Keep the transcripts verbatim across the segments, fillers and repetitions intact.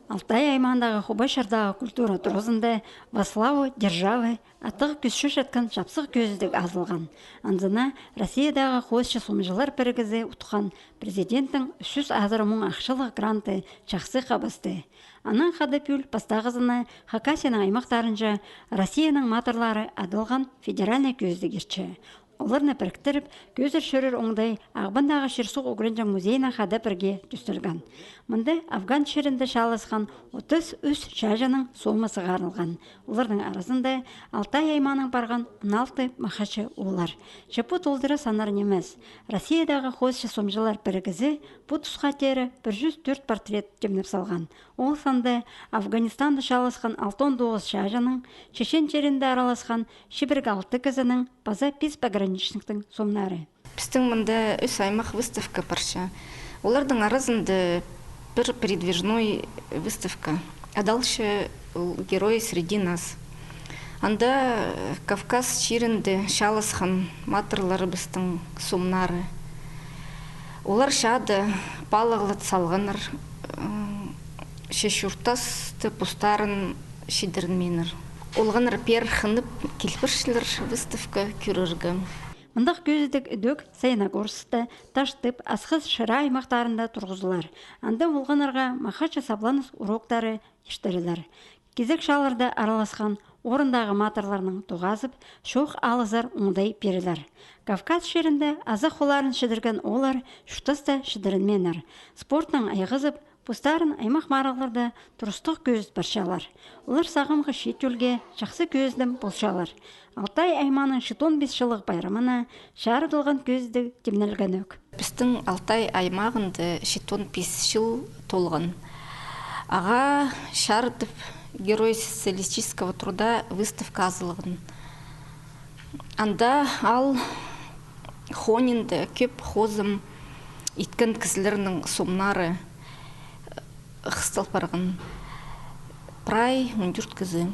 Алтай аймаандағы Хубай Шырдағы культура туразында «Во славу державы» аттығ кӧс чӧрчеткен чапсых кӧзідіг азылған. Анзына Россиядағы хоосчы сомҷылар пірігізі утхан президенттің ӱс чӱс азыра муң ахчалығ гранты чахсы хабасты. Анаң хада пӱӱл пастағызына Хакасияның аймахтарынҷа «Россияның матырлары» адалған федеральнай кӧзідіг иртче. Оларны піріктіріп, кӧзір чӧрер оңдай Ағбандағы чир-суғ ӱгренҷең музейнең хада пірге тӧстелген. Мында Афган чирінде чааласхан отыс ӱс чааҷының сомы сығарылған. Оларның аразында Алтай аймаанаң парған он алты махачы ооллар. Че пу толдыра саннар нимес. Россиядағы хоосчы сомҷылар пірігізі пу тусха теере пір чӱс тӧрт портрет тимнеп салған. Ол санда Афганистанда чааласхан алтон тоғыс чааҷының, Чечен чирінде араласхан чибіргі алты кізінің паза пис пограничниктің сомнары. Пістің мында ӱс аймах выставка парча. Оларның аразында пір передвижной выставка. Адалча ол «Герои среди нас». Анда, э, Кавказ чирінде чааласхан матырларыбыстың сомнары. Олар чаада палығлат салғаннар, э, че чуртасты постарын чідірінмееннер. Олғаннар пеер хынып киліп парчалар выставка кӧрерге. Мындағ кӧзідіг ідӧк Саяногорскта, Таштып, Асхыс, Шира аймахтарында турғызылар. Анда олғаннарға махачы сабланыс уроктары иртірілер. Кизек чааларда араласхан орындағы матырларнаң тоғазып, чоох алызар оңдай пирілер. Кавказ чирінде азах холларын чідірген ооллар чуртаста чідірінмееннер. Спортнаң айғазып, постарын аймах марығларда турыстығ кӧзіт парчалар. Олар сағамғы чиит тӧлге чахсы кӧзідім полчалар. Алтай аймааның читон пис чыллығ пайрамына чарыдылған кӧзідіг тимнелген ӧк. Пістің Алтай аймағында читон пис чыл толған. Ағаа чарыдып, «Герой социалистического труда» выставка азылған. Анда аал хониинда кӧп хозым иткен кізілернің сомнары хыстал парған. Прай он тӧрт кізі.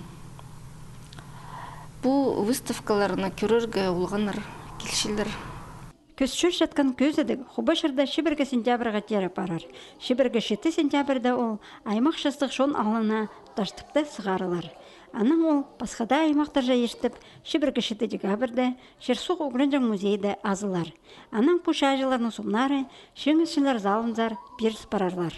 Пу выставкаларны кӧрерге олғаннар килчелер. Кӧс чӧрчеткен кӧзідіг Хубай Шырда чибіргі сентябрьға теере парар. Чибіргі читі сентябрьда ол аймах частығ чон алнына Таштыпта сығарылар. Анаң ол пасха даа аймахтарҷа иртіп, чибіргі читі декабрьда чир-суғ ӱгренҷең музейде азылар. Анаң пу чааҷыларның сомнары чиңісчілер залынзар пиріс парарлар.